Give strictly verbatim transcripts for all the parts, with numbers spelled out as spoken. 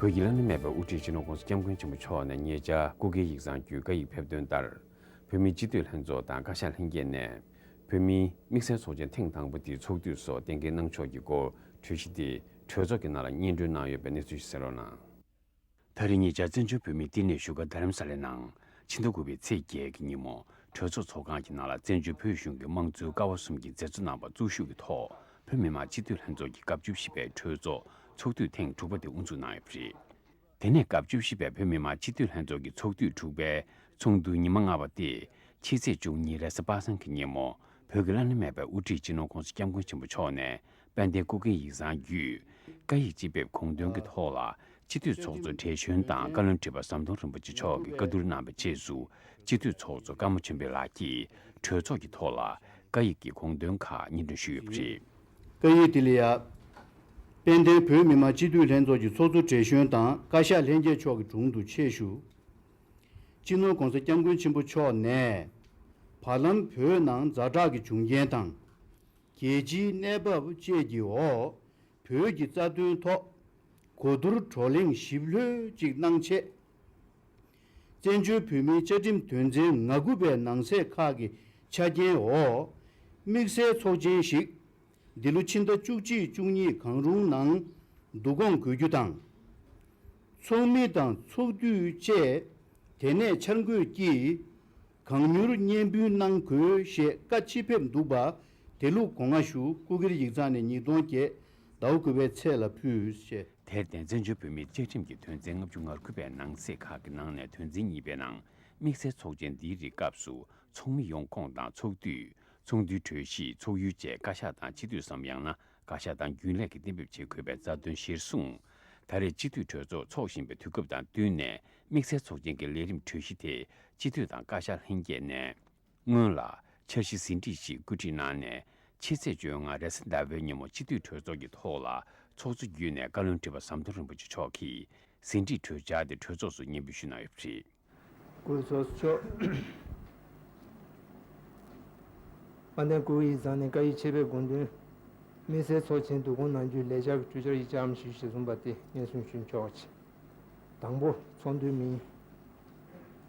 བོད་ཀྱི་བླ་ན་མེད་པའི་དབུ་ཁྲིད་སྤྱི་ནོར་༸གོང་ས་༸སྐྱབས་མགོན་ཆེན་པོ་མཆོག་ནས་ཉེ་ཆར་སྐུ་སྒེར་ཡིག་ཚང་བརྒྱུད་བཀའ་ཡིག་ཕེབས་དོན་ལྟར། བོད་མིའི་སྤྱི་འཐུས་ལྷན་ཚོགས་དང་བཀའ་ཤག་ལྷན་རྒྱས་ནས། བོད་མིའི་དམིགས་བསལ་ཚོགས་ཆེན་ཐེངས་དང་པོ་དེའི་ཚོགས་དུས་སོགས་གཏན་འཁེལ་གནང་ཕྱོགས་ཀྱི་སྐོར་གྲོས་གཞི་དེ་གྲོས་ཚོགས་ཀྱི་ནང་ལ་སྙན་སྒྲོན་གནང་ཡོད་པའི་གནས་ཚུལ་ཞིག་གསན་རོགས་གནང་། ད་རེས་ཉེ་ཆར་བཙན་བྱོལ་བོད་མིའི་བསྟི་གནས་བཞུགས་སྒར་རྡ་རམ་ས་ལའི་ནང་ཕྱི་ཟླ་དགུ་པའི་ཚེས་བརྒྱད་ཀྱི་ཉིན་མོ་གྲོས་ཚོགས་ཚོགས་ཁང་གི་ནང་ལ་བཙན་བྱོལ་བོད་གཞུང་གི་དམངས་གཙོའི་ཀ་བ་གསུམ་གྱི་མཛད་གཙོ་རྣམ་པ་གཙོ་བཞུགས་ཀྱི་ཐོག་བོད་མི་མང་སྤྱི་འཐུས་ལྷན་ཚོགས་ཀྱི་སྐབས་བཅུ་བཞི་པའི་གྲོས་ཚོགས་ཚོགས་དུས་ཐེངས་དྲུག་པ་དེ་དབུ་འཛུགས་གནང་ཡོད་པ་རེད། དེ་ནས་སྐབས་བཅུ་བཞི་པའི་བོད་མི་མང་སྤྱི་འཐུས་ལྷན་ཚོགས་ཀྱི་ཚོགས་དུས་དྲུག་པའི་ཚོགས་འདུའི་ཉི་མ་ལྔ་པ་སྟེ། ཕྱི་ཚེས་བཅུ་གཉིས་རེས་གཟའ་པ་སངས་ཀྱི་ཉིན་མོ་བོད་ཀྱི་བླ་ན་མེད་པའི་དབུ་ཁྲིད་སྤྱི་ནོར་༸གོང་ས་༸སྐྱབས་མགོན་ཆེན་པོ་མཆོག་ནས་དཔལ་ལྡན་སྐུ་སྒེར་ཡིག་ཚང་བརྒྱུད་བཀའ་ཡིག་ཅིག་ཕེབས་དགོངས་དོན་གྱི་ཐོག་ལ་སྤྱི་འཐུས་ཚོགས་གཙོ་བགྲེས་གཞོན་དང་བཀའ་བློན་ཁྲི་པ་ཟམ་གདོང་རིན་པོ་ཆེ་མཆོག་གིས་བཀའ་བསྡུར་གནང་བའི་རྗེས་སུ་སྤྱི་འཐུས་ཚོགས་གཙོ་ཀརྨ་ཆོས་འཕེལ་ལགས་ཀྱིས་གྲོས་ཚོགས་ཀྱི་ཐོག་ལ་བཀའ་ཡིག་གི་དགོངས་དོན་ཁག་སྙན་སྒྲོན་ཞུས་ཡོད་པ་རེད། བཀའ་ཡིག་དེ་ལ་ཡ། དཔལ་ལྡན་བོད་མི་མང་སྤྱི་འཐུས་ལྷན་ཚོགས་ཀྱི་ཚོགས་གཙོ་བགྲེས་གཞོན་དང་བཀའ་ཤག་ལྷན་རྒྱས་མཆོག་གི་དྲུང་དུ་ཆེད་ཞུ། སྤྱི་ནོར་༸གོང་ས་༸སྐྱབས་མགོན་ཆེན་པོ་མཆོག་ནས། བར་ལམ་བོད་ནང་ཛ་དྲག་གི་བྱུང་རྐྱེན་དང་། རྒྱལ་སྤྱིའི་གནས་བབ་བཅས་ཀྱི་འོག་བོད་ཀྱི་རྩ་དོན་ཐོག་གོ་བསྡུར་བགྲོ་གླེང་ཞིབ་ལྷོད་ཅིག་གནང་ཆེད། བཙན་བྱོལ་བོད་མིའི་བཅའ་ཁྲིམས་དོན་ཚན་ང་དགུ་པའི་ནང་གསེས་ཁག་གི་ཆ་རྐྱེན་འོག་དམིགས་བསལ་ཚོགས་ཆེན་ཞིག་འདི་ལོ་ཕྱི་ཟླ་བཅུ་གཅིག་བཅུ་གཉིས་གང་རུང་ནང་བསྡུ་སྐོང་དགོས་རྒྱུ་དང་། ཚོགས་མི་དང་ཚོགས་དུས་བཅས་དེ་ནས་འཆར་འགོད་ཀྱིས་གང་མྱུར་སྙན་འབུལ་གནང་དགོས་ཞེས་བཀའ་ཕྱིར་ཕེབས་འདུག་པ་དེ་ལུགས་གོ་ལྔ་ཞུ། སྐུ་སྒེར་ཡིག་ཚང་ནས་ཉིས་སྟོང་བརྒྱད་ཟླ་བ་དགུ་པའི་ཚེས་ལ་ཕུལ་ཞེས། དེར་བརྟེན་བཙན་བྱོལ་བོད་མིའི་བཅའ་ཁྲིམས་ཀྱི་དོན་ཚན་ལྔ་བཅུ་ང་དགུ་པའི་ནང་གསེས་ཁག་གི་ནང་ནས་དོན་ཚན་གཉིས་པའི་ནང་དམིགས་བསལ་ཚོགས་ཆེན་འདིའི་རིང་སྐབས་སུ་ཚོགས་མི་ཡོང་ཁུངས་དང་ཚོགས་དུས། ཚོགས་འདུའི་གྲོས་གཞི། ཚོགས་ཡུལ་བཅས་བཀའ་ཤག་དང་སྤྱི་འཐུས་སམ་ཡང་ན་བཀའ་ཤག་དང་རྒྱུན་ལས་ཀྱིས་གཏན་འབེབས་བྱེད་དགོས་པའི་རྩ་དོན་གཞིར་བཟུང་། ད་རེས་སྤྱི་འཐུས་གྲོས་ཚོགས་འཚོགས་བཞིན་པའི་དུས་སྐབས་དང་བསྟུན་ནས་དམིགས་བསལ་ཚོགས་ཆེན་གྱི་ལས་རིམ་གྲོས་གཞི་དེ་སྤྱི་འཐུས་དང་བཀའ་ཤག་ལྷན་རྒྱས་ནས། སྔོན་ལ་འཆར་གཞི་ཟིན་བྲིས་ཤིག་བཀོད་སྒྲིག་གནང་ནས་ཕྱི་ཚེས་བཅོ་ལྔ་རེས་གཟའ་ཟླ་བའི་ཉིན་མོ་སྤྱི་འཐུས་གྲོས་ཚོགས་ཀྱི་ཐོག་ལ་ཚོགས་གཙོ་བརྒྱུད་ནས་བཀའ་བློན་ཁྲི་པ་ཟམ་གདོང་རིན་པོ་ཆེ་མཆོག་གིས་ཟིན་བྲིས་གྲོས་འཆར་དེ་གྲོས་ཚོགས་སུ་སྙན་འབུལ་ཞུས་གནང་ཡོད་པ་རེད། སྐུ་ཚོགས་གཙོ། དཔལ་ལྡན་སྐུ་ཡི་ཟང་ནས་བཀའ་ཡིག་ཆེད་ཕེབས་དགོངས་དོན། དམིགས་བསལ་ཚོགས་ཆེན་བསྡུ་སྐོང་གནང་རྒྱུའི་ལས་འཆར་གྱི་གྲོས་འཆར་ཡིག་ཆ་ཨང་བཞི་བཅུ་ཞེ་གསུམ་པ་དེ་སྙན་སེང་ཞུ་ཆོག་ཅིག་དང་པོ། ཚོགས་འདུའི་མིང་།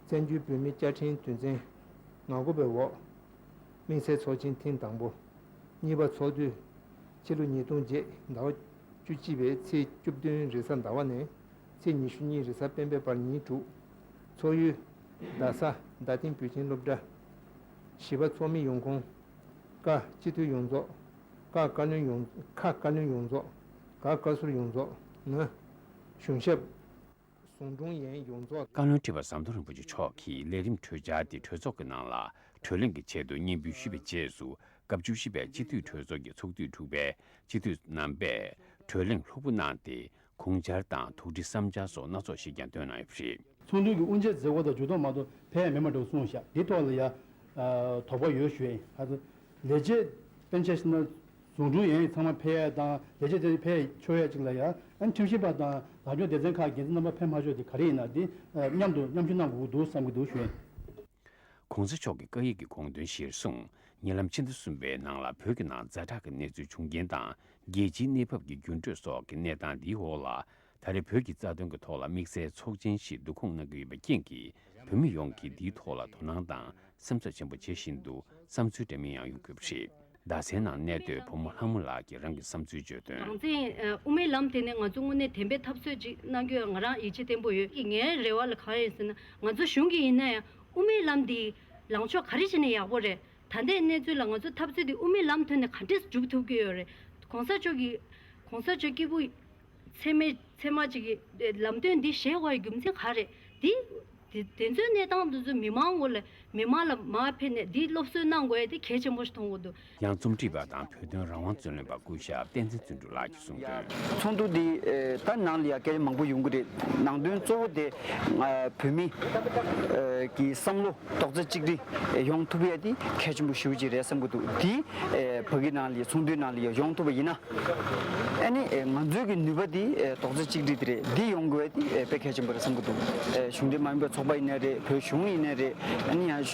བཙན་བྱོལ་བོད་མིའི་བཅའ་ཁྲིམས་དོན་ཚན་ང་དགུ་པའི་འོག་དམིགས་བསལ་ཚོགས་ཆེན་ཐེངས་དང་པོ། གཉིས་པ། ཚོགས་དུས། ཕྱི་ལོ་ཉིས་སྟོང་བརྒྱད་ཟླ་བ་བཅུ་གཅིག་པའི་ཚེས་བཅུ་བདུན་རེས་གཟའ་ཟླ་བ་ནས་ཚེས་ཉི་ཤུ་གཉིས་རེས་གཟའ་སྤེན་པའི་བར་ཉིན་དྲུག་ཚོགས་ཡུལ། རྡ་ས་རྡ་སྟེང་བོད་ཆེན་སློབ་གྲྭ། བཞི་པ། ཚོགས་མི་ཡོང་ཁུངས། ཀ། སྤྱི་འཐུས་ཡོངས་རྫོགས། ཁ། བཀའ་བློན་ཡོངས། ཁ། བཀའ་བློན་ཡོངས་རྫོགས། ག། བཀའ་ཟུར་ཡོངས་རྫོགས། ང་། གཞུང་ཞབས། ཟུང་དྲུང་ཡན་ཡོངས་རྫོགས། བཀའ་བློན་ཁྲི་པ་ཟམ་གདོང་རིན་པོ་ཆེ་མཆོག་གིས་ལས་རིམ་གྲོས་འཆར་དེ་གྲོས་ཚོགས་ཀྱི་ནང་ལ་གྲོས་གླེང་གི་ཆེད་དུ་སྙན་འབུལ་ཞུས་པའི་རྗེས་སུ་སྐབས་བཅུ་བཞི་པའི་སྤྱི་འཐུས་གྲོས་ཚོགས་ཀྱི་ཚོགས་དུས་དྲུག་པའི་སྤྱི་འཐུས་རྣམ་པས་གྲོས་གླེང་ལྷུག་པོ་གནང་སྟེ། དགོངས་འཆར་དང་དོགས་འདྲི་བསམ་འཆར་སོགས་སྣ་ཚོགས་ཤིག་ཀྱང་བཏོན་གནང་ཡོད་པ་རེད། ཚོགས་འདུ་གི་དབུ་འབྱེད་མཛད་སྒོ་དང་ཇུས་གཏོགས་མ་གཏོགས་ཕེབས་ཡ་མེད་མ་འགྲོ་གསུངས་ཤག་འདི་ཐོག་ལ་ཡ། དོགས་པ་ཡོད་ཞུ་ཡ་ཡིན། ད་ལྟ་ལས་བྱེད་དཔེར་ན་ཆ་བཞག་ན་ཟུང་དྲུང་ཡན་ཚང་མ་ཕེབས་ཡ་དང་ལས་བྱེད་དེ་ཕེབས་ཆོག་ཡ་ཅིག་ལ་ཡ། ཨ་ནི་ཁྲིམས་ཞིབ་པ་དང་རང་སྐྱོང་སྡེ་ཚན་ཁག་འགན་འཛིན་རྣམ་པ་ཕེབས་མ་ཆོག་དེ་ག་རེ་ཡིན་ན་འདི་མཉམ་དུ་མཉམ་ཞུགས་གནང་དགོས་ཀྱི་འདུག་བསམ་གྱི་འདུག་ཞུ་ཡ་ཡིན། གོང་ས་མཆོག་གི་བཀའ་ཡིག་གི་དགོངས་དོན་གཞིར་བཟུང་། ཉེ་ལམ་ཕྱི་ཟླ་གསུམ་པའི་ནང་ལ་བོད་ཀྱི་ནང་ཛ་དྲག་གི་གནས་ཚུལ་བྱུང་རྐྱེན་དང་། རྒྱལ་སྤྱིའི་གནས་བབ་ཀྱི་འགྱུར་འགྲོས་སོགས་ཀྱི་གནས་སྟངས་འདིའི་འོག་ལ། ད་རེས་བོད་ཀྱི་རྩ་དོན་གྱི་ཐོག་ལ་དམིགས་བསལ་ཚོགས་ཆེན་ཞིག་བསྡུ་སྐོང་གནང་གི་ཡོད་པའི་རྐྱེན་གྱིས། བོད་མི་ཡོངས་ཀྱིས་འདིའི་ཐོག་ལ་དོ་སྣང་དང་སེམས་འཚབ་ཆེན་པོ་བྱེད་བཞིན་འདུག་བསམ་ཚུལ་འདྲ་མིན་ཡང་ཡོང་གི་ཡོད་པ་རེད། རྡ་སའི་ནང་གནས་སྡོད་བུ་མོ་ལྷ་མོ་ལགས་ཀྱིས་རང་གི་བསམ་ཚུལ་བརྗོད་དོན། རང་བཙན་ཨ་དབུ་མའི་ལམ་དེ་ནི་ང་ཚོ་དངོས་གནས་བདེན་པའི་འཐབ་རྩོད་ཅིག་གནང་རྒྱུ་ང་རང་ཡིད་ཆེས་བརྟན་པོ་ཡོད། ངའི་རེ་བ་ལ་གང་ཡིན་ཟེར་ན། ང་ཚོ་གཞུང་གིས་ཡིན་ན་ཡང་དབུ་མའི་ལམ་འདི་ལངས་ཕྱོགས་ག་རེ་བྱས་ནས་ཡག་པོ་རེད། ད་ལྟའི་གནས་ཚུལ་ལ་ང་ཚོ་འཐབ་རྩོད་འདི་དབུ་མའི་ལམ་ཐོག་ནས་ག་འདྲས་སྒྲུབ་ཐུབ་ཀྱི་ཡོད་རེད། གོང་ས་མཆོག་གིས། གོང་ས་མཆོག་སྐྱེས་བུ་ཚད་མེད་ཚད་མ་ཅིག་གི་ལམ་སྟོན་འདི་བཞེས་དགོས་པའི་རྒྱུ་མཚན་ག་རེད། འདི་འདི་དེ་ཚོའི་གནས་སྟངས་འདི་ཚོ་མི་མང་ངོ་ལ་མི་མང་ལ་མར་ཕེབས་ནས་འདི་སློབ་གསོ་གནང་དགོས་ཡ་འདི་གལ་ཆེན་པོ་ཞིག་མཐོང་གི་འདུག་ཡང་རྩོམ་སྒྲིག་པ་དང་བོད་དོན་རང་དབང་རྩོད་ལེན་པ་སྐུ་ཞབས་བསྟན་འཛིན་བརྩོན་འགྲུས་ལགས་ཀྱིས་གསུངས་དོན། ཚོགས་འདུ་འདི་ད་ནང་ལ་ཡ་སྐད་ཆ་མང་པོ་ཡོང་གི་རེད། ནང་དོན་གཙོ་བོ་དེ་བོད་མི་གི་བསམ་བློ་རྡོག་རྩ་གཅིག་སྒྲིལ་ཡོང་ཐུབ་ཡ་དེ་གལ་ཆེན་པོ་ཞེ་པོ་ཅིག་རེད་བསམ་གྱི་འདུག་དེ་ཨེ་ཕ་གི་ནང་ལ་ཡ་ཚོགས་འདུའི་ནང་ལ་ཡ་ཡོང་ཐུབ་པ་ཡིན་ན། ཨ་ནི་ཨེ་ང་ཚོའི་གི་ནུས་པ་དེ་ཨེ་རྡོག་རྩ་གཅིག་སྒྲིལ་དེ་རེད། འདི་ཡོང་དགོས་དེ་ཨེ་དཔེ་གལ་ཆེན་པོ་རེད་བསམ་གྱི་འདུག་ཨེ་གཞུང་འབྲེལ་མ་ཡིན་པའི་ཚོགས་པ་ཡིན་ནའི་རེད། བོད་གཞུང་ཡིན་ནའི་རེད། ཨ་ནི་ཡང་ཨེ་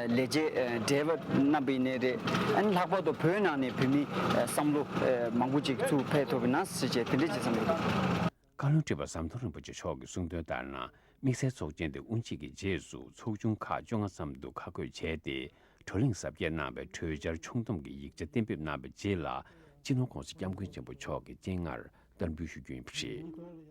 ལས་བྱེད་ཨེ་བགྲེས་པ་རྣམ་པ་ཡིན་ནའི་རེད། ཨ་ནི་ལྷག་པར་དུ་བོད་ནང་ནས་བོད་མི་ཨེ་བསམ་བློ་ཨེ་མང་པོ་ཅིག་ཚུར་ཕེབས་ཐུབ་པ་ཡིན་ན་ཟེར་བྱས་དེ་འདྲ་ཅིག་བསམ་གྱི་འདུག་བཀའ་བློན་ཁྲི་པ་ཟམ་གདོང་རིན་པོ་ཆེ་མཆོག་གིས་གསུངས་དོན་ལྟར་ན། དམིགས་བསལ་ཚོགས་ཆེན་དེ་དབུ་འབྱེད་ཀྱི་རྗེས་སུ་ཚོགས་ཆུང་ཁག་བཅོ་ལྔ་ཙམ་དུ་ཁག་བགོས་བྱས་ཏེ། བགྲོ་གླེང་གཟབ་རྒྱས་གནང་བའི་གྲོས་འཆར་ཕྱོགས་བསྡོམས་ཀྱི་ཡིག་ཆ་གཏན་འབེབས་གནང་བའི་རྗེས་ལ། སྤྱི་ནོར་༸གོང་ས་༸སྐྱབས་མགོན་ཆེན་པོ་མཆོག་གི་སྤྱན་སྔར་བསྟར་འབུལ་ཞུ་རྒྱུ་ཡིན་པ་རེད།